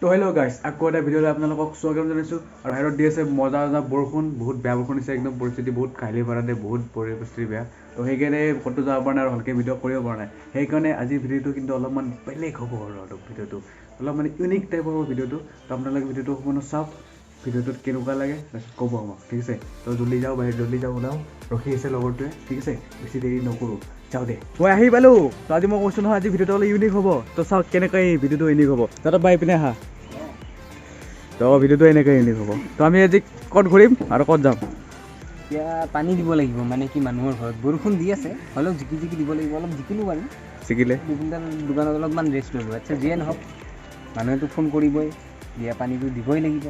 তো হেল্ল' গাইছ, আকৌ এটা ভিডিঅ'লৈ আপোনালোকক স্বাগতম জনাইছোঁ। আৰু বাহিৰত দি আছে মজা মজা বৰষুণ, বহুত বেয়া বৰষুণ দিছে, একদম পৰিস্থিতি বহুত কাহিলীপাৰাতে বহুত পৰিস্থিতি বেয়া। তো সেইকাৰণে ক'তো যাব পৰা নাই আৰু ভালকৈ ভিডিঅ' কৰিব পৰা নাই। সেইকাৰণে আজিৰ ভিডিঅ'টো কিন্তু অলপমান বেলেগ হ'ব আৰু অলপ ভিডিঅ'টো অলপ মানে ইউনিক টাইপৰ হ'ব ভিডিঅ'টো। তো আপোনালোকে ভিডিঅ'টো সম্পূৰ্ণ চাওক, ভিডিঅ'টোত কেনেকুৱা লাগে তাৰপিছত ক'ব আমাক, ঠিক আছে? তো জল্দি যাওঁ, বাহিৰত জল্দি যাওঁ, ওলাওঁ, ৰখি আছে লগৰটোৱে, ঠিক আছে? বেছি দেৰি নকৰোঁ, যাওঁ দে। মই আহি পালোঁ। তো আজি মই কৈছোঁ নহয়, আজি ভিডিঅ'টো অলপ ইউনিক হ'ব। তো চাওক কেনেকৈ এই ভিডিঅ'টো ইউনিক হ'ব। যাদৱ ভাই পিনে আহা। তো ভিডিঅ'টো এনেকৈ ইউনিক হ'ব। তো আমি আজি ক'ত ঘূৰিম আৰু ক'ত যাম? এতিয়া পানী দিব লাগিব, মানে কি মানুহৰ ঘৰত বৰষুণ দি আছে, হ'লেও জিকি জিকি দিব লাগিব। অলপ জিকিলোঁ বাৰু, জিকিলে দুঘণ্টাৰ দোকানত অলপমান ৰেষ্ট ল'লোঁ। আচ্ছা, যিয়ে নহওক, মানুহেতো ফোন কৰিবই, দিয়া পানীটো দিবই লাগিব,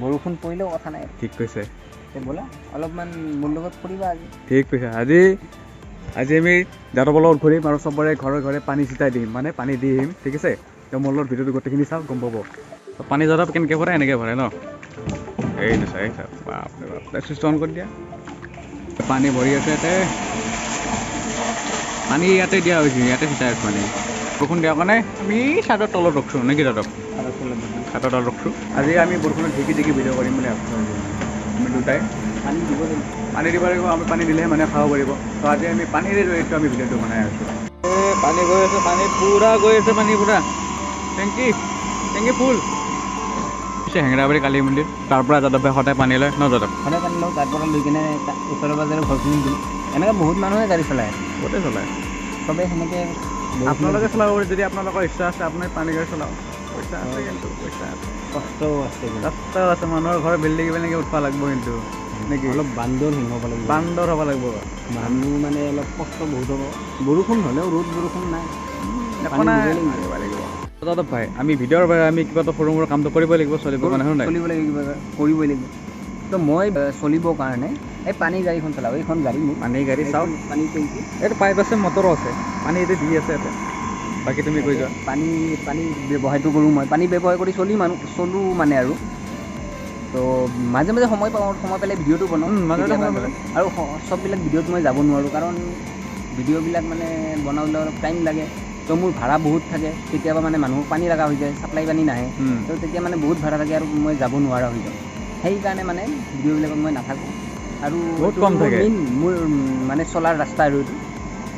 বৰষুণ পৰিলেও কথা নাই। ঠিক কৈছে। ব'লা অলপমান মোৰ লগত ফুৰিবা আজি। ঠিক কৈছে। আজি আজি আমি যাদৱৰ লগত ঘূৰিম আৰু চবৰে ঘৰে ঘৰে পানী ছিটাই দিম, মানে পানী দি আহিম, ঠিক আছে? তো মোৰ লগত ভিডিঅ'টো গোটেইখিনি চাওক, গম পাব। পানী যাদৱ কেনেকৈ ভৰে, এনেকৈ ভৰে ন? এইটো চাই চাওক, বাপৰে বাপ। চুইচটো অন কৰি দিয়া। পানী ভৰি আছে ইয়াতে, পানী ইয়াতে দিয়া হৈছে, ইয়াতে ছিটাই আছোঁ। পানী বৰষুণ দিয়াৰ কাৰণে আমি চাদৰ তলত ৰখছোঁ নেকি যাদৱ? চাদৰ তলত ৰখছোঁ। আজি আমি বৰষুণত জিকি জিকি ভিডিঅ' কৰিম বুলি ভাবিছোঁ। আজি আমি দুটাই পানী দিব লাগিব, পানী দিব লাগিব। আমি পানী দিলেহে মানুহে খাব পাৰিব। তো আজি আমি পানীৰে জড়িত আমি ভিডিঅ'টো বনাই আছোঁ। পানী গৈ আছে, পানী পূৰা গৈ আছে, পানী পূৰা টেংকি টেংকি ফুল। হেঙেৰাবাৰী কালী মন্দিৰ, তাৰ পৰা যাদৱ ভাই সদায় পানী লয় ন যাদৱ? সদায় পানী লওঁ, তাৰ পৰা লৈ কিনে ওচৰে পাজৰে ঘৰখিনি দিওঁ। এনেকৈ বহুত মানুহে গাড়ী চলায়, বহুতে চলায়, চবেই সেনেকৈ। আপোনালোকে চলাব পাৰে যদি আপোনালোকৰ ইচ্ছা আছে, আপুনি পানী গাড়ী চলাওক। পইচা আছে কিন্তু, পইচা আছে, কষ্টও আছে, কষ্ট আছে। মানুহৰ ঘৰৰ বিল্ডিং বিল্ডিং উঠবা লাগিব কিন্তু, নেকি? অলপ বান্দৰ হ'ব লাগিব, বান্দৰ হ'ব লাগিব মানুহ, মানে অলপ কষ্ট বহুত হ'ব। বৰষুণ হ'লেও ৰ'দ বৰষুণ নাই, একো নাই, লাগিব। যাদৱ ভাই, আমি ভিডিঅ'ৰ বাবে আমি কিবা এটা সৰু মৰু কামটো কৰিবই লাগিব, চলিব কাৰণে, হয় নাই? চলিব লাগিব, কিবা এটা কৰিবই লাগিব। তো মই চলিবৰ কাৰণে এই পানী গাড়ীখন চলাওঁ। এইখন গাড়ী মোৰ পানী গাড়ী, চাওক পানী টেংকি, এইটো পাইপ আছে, মটৰো আছে, পানী এইটো দি আছে ইয়াতে। বাকী তুমি কৈ যোৱা। পানী পানী ব্যৱসায়টো কৰোঁ মই, পানী ব্যৱসায় কৰি চলি মানুহ চলোঁ মানে। আৰু তো মাজে মাজে সময় পাওঁ, সময় পালে ভিডিঅ'টো বনাওঁ আৰু চববিলাক ভিডিঅ'ত মই যাব নোৱাৰোঁ, কাৰণ ভিডিঅ'বিলাক মানে বনাবলৈ অলপ টাইম লাগে। তো মোৰ ভাড়া বহুত থাকে, কেতিয়াবা মানে মানুহক পানী লগা হৈ যায়, ছাপ্লাই পানী নাহে, তো তেতিয়া মানে বহুত ভাড়া থাকে আৰু মই যাব নোৱাৰা হৈ যাওঁ। সেইকাৰণে মানে ভিডিঅ'বিলাকত মই নাথাকোঁ আৰু বহুত কম থাকে মেইন মোৰ মানে চলাৰ ৰাস্তা। আৰু এইটো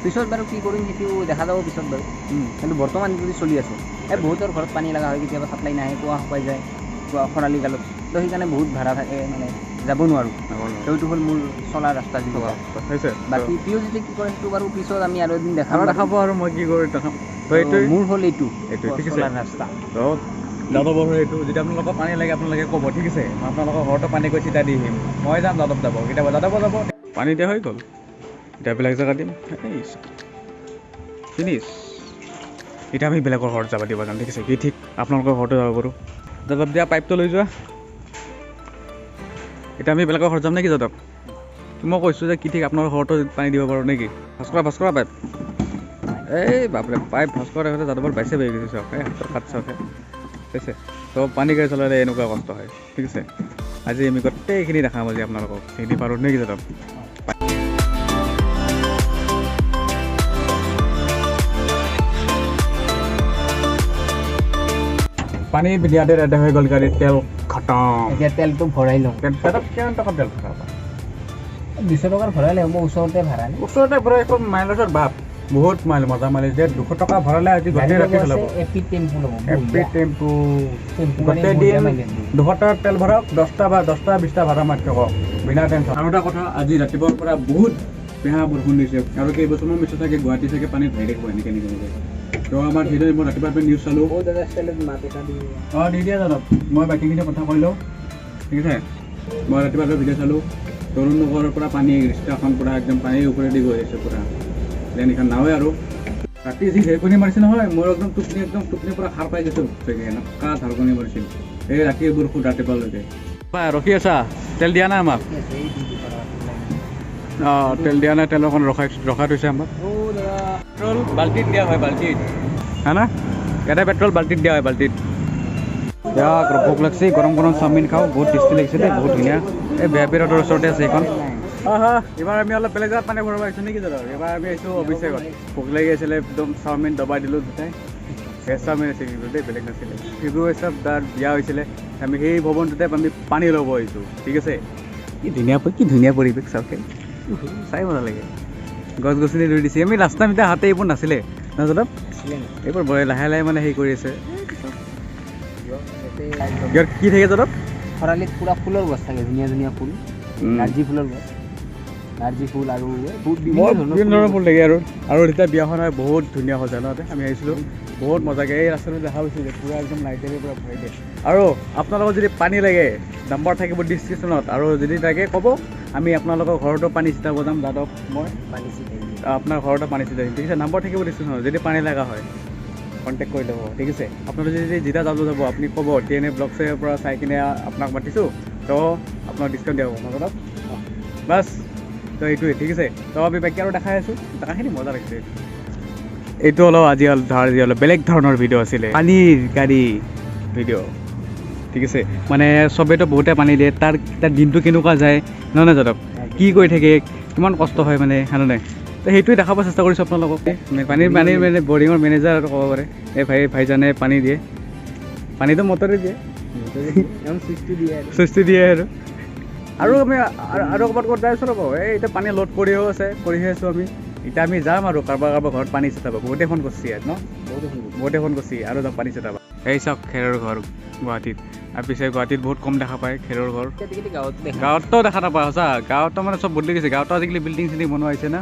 পিছত বাৰু কি কৰিম সেইটো দেখা যাব পিছত বাৰু, কিন্তু বৰ্তমান যদি চলি আছোঁ। এই বহুতৰ ঘৰত পানী লগা হয়, কেতিয়াবা ছাপ্লাই নাহে, কুঁৱা শুকাই যায়, কুঁৱা খৰালি কালত, তো সেইকাৰণে বহুত ভাড়া থাকে, মানে যাব নোৱাৰোঁ। তো এইটো হ'ল মোৰ চলাৰ ৰাস্তা জীৱিকা। বাকী পিয়ুজিতে কি কৰে সেইটো বাৰু পিছত আমি আৰু এদিন দেখাম, দেখাব আৰু মই কি কৰোঁ দেখাম। তো এইটো মোৰ হ'ল এইটো চলাৰ ৰাস্তা। তো যাদৱৰ এইটো, যদি আপোনালোকক পানী লাগে আপোনালোকে ক'ব, ঠিক আছে? মই আপোনালোকৰ ঘৰতো পানী গৈ চিটা দি আহিম। মই যাম, যাদৱ যাব, কেতিয়াবা যাদৱ যাব। পানী দিয়া হৈ গ'ল, এতিয়া বেলেগ জেগা দিম, ফিনিছ। এতিয়া আমি বেলেগৰ ঘৰত যাব দিব যাম, ঠিক আছে? কি ঠিক আপোনালোকৰ ঘৰতো যাব পাৰোঁ। যাদৱ দিয়া পাইপটো লৈ যোৱা। এতিয়া আমি বেলেগৰ ঘৰত যাম নেকি যাদৱ? মই কৈছোঁ যে কি ঠিক আপোনালোকৰ ঘৰতো পানী দিব পাৰোঁ নেকি? ভাস্কৰা ভাস্কৰা পাইপ, এই বাপৰে পাইপ ভাস্কৰ যাদৱৰ বাইছে বাঢ়ি গৈছে, চাওক, এই হাতৰ কাঠ চাওক, ঠিক আছে? তো পানী গাড়ী চলালে এনেকুৱা কষ্ট হয়, ঠিক আছে? আজি আমি গোটেইখিনি দেখাম আজি আপোনালোকক, সেইখিনি পাৰোঁ নেকি যাদৱ? পানী দিয়াতে ৰেডি হৈ গ'ল গাড়ীত তেল খতম। এতিয়া তেলটো ভৰাই লওঁ। কিমান টকা তেল ভৰাবা? 200 টকাৰ ভৰালে হ'ব, ওচৰতে ভাড়া। ওচৰতে ভৰাই একো মাইলেজৰ বাপ, বহুত মাইল, মজা মাইলেজ দিয়ে। 200 টকা ভৰালে আজি গোটেই ৰাতি চলাব। এপি টেম্পু ল'ব, এপি টেম্পু গোটেই দিন 200 টকাৰ তেল ভৰাওক, 10টা বা 10টা 20টা ভাড়া মাৰি থাকক বিনা টেনশ্যন। আৰু এটা কথা, আজি ৰাতিপুৱাৰ পৰা বহুত বেয়া বৰষুণ দিছে আৰু কেইবছৰমান পিছত চাগে গুৱাহাটী চাগে পানীত ভাহি থাকিব এনেকৈ এনেকৈ এনেকৈ। তো আমাৰ সেইটো মই ৰাতিপুৱা নিউজ চালোঁ। অঁ দি দিয়া দাদা, মই বাকীখিনি কথা কৈ লওঁ, ঠিক আছে? মই ৰাতিপুৱা ভিডিঅ' চালোঁ, তৰুণ নগৰৰ পৰা পানী ৰিক্সাখন পূৰা একদম পানীৰ ওপৰেদি গৈ আছে পূৰা, যেন এইখন নাৱে। আৰু ৰাতি যি ঢেৰেকনি মাৰিছে নহয়, মোৰ একদম টোপনি একদম টোপনিৰ পৰা সাৰ পাই গৈছোঁ চাগে, এনেকুৱা ঢেৰেকনি মাৰিছিল এই ৰাতি বৰষুণ ৰাতিপুৱালৈকে। ৰখি আছা, তেল দিয়া নাই আমাক? অঁ তেল দিয়া নাই, তেল অকণ ৰখাই ৰখাই থৈছে আমাক। পেট্ৰল বাল্টিত দিয়া হয়, বাল্টিত হা না, ইয়াতে পেট্ৰল বাল্টিত দিয়া হয়, বাল্টিত। দিয়ক, ভোক লাগছে, গৰম গৰম চাওমিন খাওঁ, বহুত টেষ্টি লাগিছে দেই, বহুত ধুনীয়া। এই ভি আই পি ৰোডৰ ওচৰতে আছে এইখন। এইবাৰ আমি অলপ বেলেগ জেগাত পানী ভৰাব আহিছোঁ নেকি দাদা? এইবাৰ আমি আহিছোঁ অভিষেকত। ভোক লাগি আছিলে, একদম চাওমিন দবাই দিলোঁ দুটাই। গেষ্ট চাওমিন আছিল কিন্তু দেই, বেলেগ নাছিলে। শিবু চাব তাৰ বিয়া হৈছিলে, আমি সেই ভৱনটোতে আমি পানী ল'ব আহিছোঁ, ঠিক আছে। কি ধুনীয়া পৰিৱেশ, চাওক, চাই মজা লাগে। গছ গছনি ৰুই দিছে। আমি লাষ্ট টাইম এতিয়া হাতে এইবোৰ নাছিলে ন যাদৱ? আছিলে ন। এইবোৰ বৰ লাহে লাহে মানে হেৰি কৰি আছে। ইয়াত কি থাকে যাদৱ? খৰালিত পুৰা ফুলৰ গছ থাকে, ধুনীয়া ধুনীয়া ফুল, নাৰ্জী ফুলৰ গছ, নাৰ্জী ফুল আৰু এই বহুত বিভিন্ন বৰ ধৰণৰ বিভিন্ন ধৰণৰ ফুলৰ ফুল থাকে। আৰু তেতিয়া বিয়াখন হয়, বহুত ধুনীয়া সজায় ন তাতে। আমি আহিছিলোঁ, বহুত মজাকৈ এই ৰাস্তাটো দেখা পাইছোঁ যে পূৰা একদম লাইটেৰে পূৰা ভৰি দিয়ে। আৰু আপোনালোকৰ যদি পানী লাগে, নাম্বাৰ থাকিব ডিছক্ৰিপশ্যনত, আৰু যদি লাগে ক'ব, আমি আপোনালোকৰ ঘৰতো পানী ছিটাব যাম। যাদৱ মই পানী ছিটাই দিয়ে। আপোনাৰ ঘৰতো পানী ছিটাই দিম, ঠিক আছে। নাম্বাৰ থাকিব ডিছক্ৰিপশ্যনত, যদি পানী লগা হয় কণ্টেক্ট কৰি ল'ব, ঠিক আছে। আপোনালোকে যদি যেতিয়া যাব যাব, আপুনি ক'ব টিএনএ ব্লগছৰ পৰা চাই কিনে আপোনাক মাতিছোঁ, তো আপোনাক ডিছকাউণ্ট দিয়া হ'ব ন যাদৱ? বাছ, তো এইটোৱে, ঠিক আছে। তো আমি বাকী আৰু দেখাই আছোঁ, জেগাখিনি মজা লাগিছে। এইটো অলপ আজি অলপ ধৰ আজি অলপ বেলেগ ধৰণৰ ভিডিঅ' আছিলে, পানীৰ গাড়ী ভিডিঅ', ঠিক আছে। মানে চবেইতো বহুতে পানী দিয়ে, তাৰ তাৰ দিনটো কেনেকুৱা যায় নহয় নহয় যাদৱ, কি কৰি থাকে, কিমান কষ্ট হয় মানে, হয় নাই? তো সেইটোৱে দেখাব চেষ্টা কৰিছোঁ আপোনালোকক। মানে পানীৰ মানে বৰিঙৰ মেনেজাৰ আৰু ক'ব পাৰে, এই ভাইজানে পানী দিয়ে, পানীটো মটৰে দিয়ে। চুইচটো দিয়ে আৰু। চুইচটো দিয়ে। আৰু আমি আৰু ক'ৰবাত ক'ৰবাত যাই আছোঁ ৰ'ব। এই এতিয়া পানী লোড কৰিও আছে, কৰিহে আছোঁ আমি। এতিয়া আমি যাম আৰু কাৰোবাৰ কাৰোবাৰ ঘৰত পানী ছিটাব। বহুতে ফোন কৰিছে ইয়াত ন? বহুতে ফোন কৰিছে। বহুতে ফোন কৰিছে আৰু যাম পানী ছিটাব। এই চাওক খেৰৰ ঘৰ গুৱাহাটীত। আৰু পিছে গুৱাহাটীত বহুত কম দেখা পায় খেৰৰ ঘৰ। আজিকালি গাঁৱতো দেখা গাঁৱততো দেখা নাপায় সঁচা। গাঁৱততো মানে চব বদলি গৈছে। গাঁৱতো আজিকালি বিল্ডিং চিল্ডিং বনোৱা হৈছে না,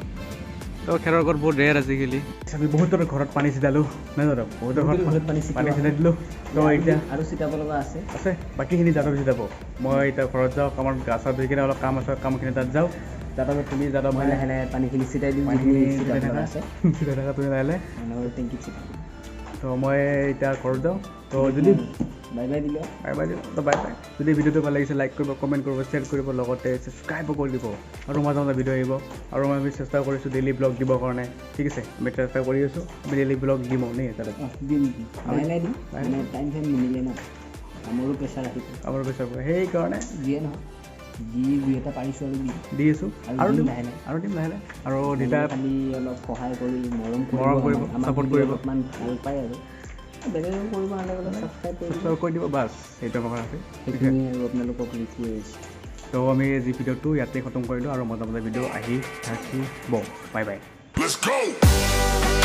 তো খেৰৰ ঘৰ বহুত ৰেয়াৰ আজিকালি। আমি বহুতৰ ঘৰত পানী ছিটালোঁ নাই যাদৱ? বহুতৰ ঘৰত বহুতৰ ঘৰত পানী ছিটোৱা পানী ছিটাই দিলোঁ। তো এতিয়া আৰু ছিটাব লগা আছে। আছে, বাকীখিনি যাদৱ ছিটাব। মই এতিয়া ঘৰত যাওঁ, আমাৰ গা চা ধুই কিনে অলপ কাম আছে, কামখিনি তাত যাওঁ। যাদৱ তুমি যাদৱ মই লাহে লাহে পানীখিনি ছিটাই দিম, পানীখিনি যিখিনি ছিটাব ছিটাই লগা থাকা। আছে। ছিটাই থাকা তুমি লাহে লাহে। মানে টেংকিত ছিটাই দিম। তো মই এতিয়া ঘৰত যাওঁ। তো যদি বাই বাই দিলোঁ। বাই বাই দিলোঁ, তো বাই বাই। যদি ভিডিঅ'টো ভাল লাগিছে, লাইক কৰিব, কমেণ্ট কৰিব, শ্বেয়াৰ কৰিব, লগতে ছাবস্ক্ৰাইবো কৰি দিব। আৰু মাজে মাজে ভিডিঅ' আহিব আৰু আমি চেষ্টা কৰিছোঁ ডেইলি ব্লগ দিবৰ কাৰণে, ঠিক আছে। আমি চেষ্টা কৰি আছোঁ, আমি ডেইলি ব্লগ দিম নে যাদৱ? অঁ, দিম দিম, লাহে লাহে দিম। মানে টাইম চাইম নিমিলে ন, আমাৰো প্ৰেছাৰ আহি পৰে। আমাৰ প্ৰেছাৰ পৰে, সেইকাৰণে। যিয়ে নহওক, যি দুই এটা পাৰিছোঁ আৰু দিম। দি আছোঁ। আৰু আৰু দিম দিম লাহে লাহে। আৰু দিম লাহে লাহে। আৰু যেতিয়া খালি অলপ সহায় কৰি মৰম কৰিব, মৰম কৰিব, আমাক support যদি কৰিব। অলপমান ভাল পায় আৰু বেলেগেও কৰিব নালাগে, অলপ ছাবস্ক্ৰাইব কৰি দিব। ছাবস্ক্ৰাইব কৰি দিব, বাছ, সেইটো আমাৰ আছে। সেইখিনিয়ে আৰু আপোনালোকক ৰিকুৱেষ্ট। তো আমি যি ভিডিঅ'টো ইয়াতে খতম কৰিলোঁ আৰু মজা মজা ভিডিঅ' আহি থাকিব। Bye bye. Let's go!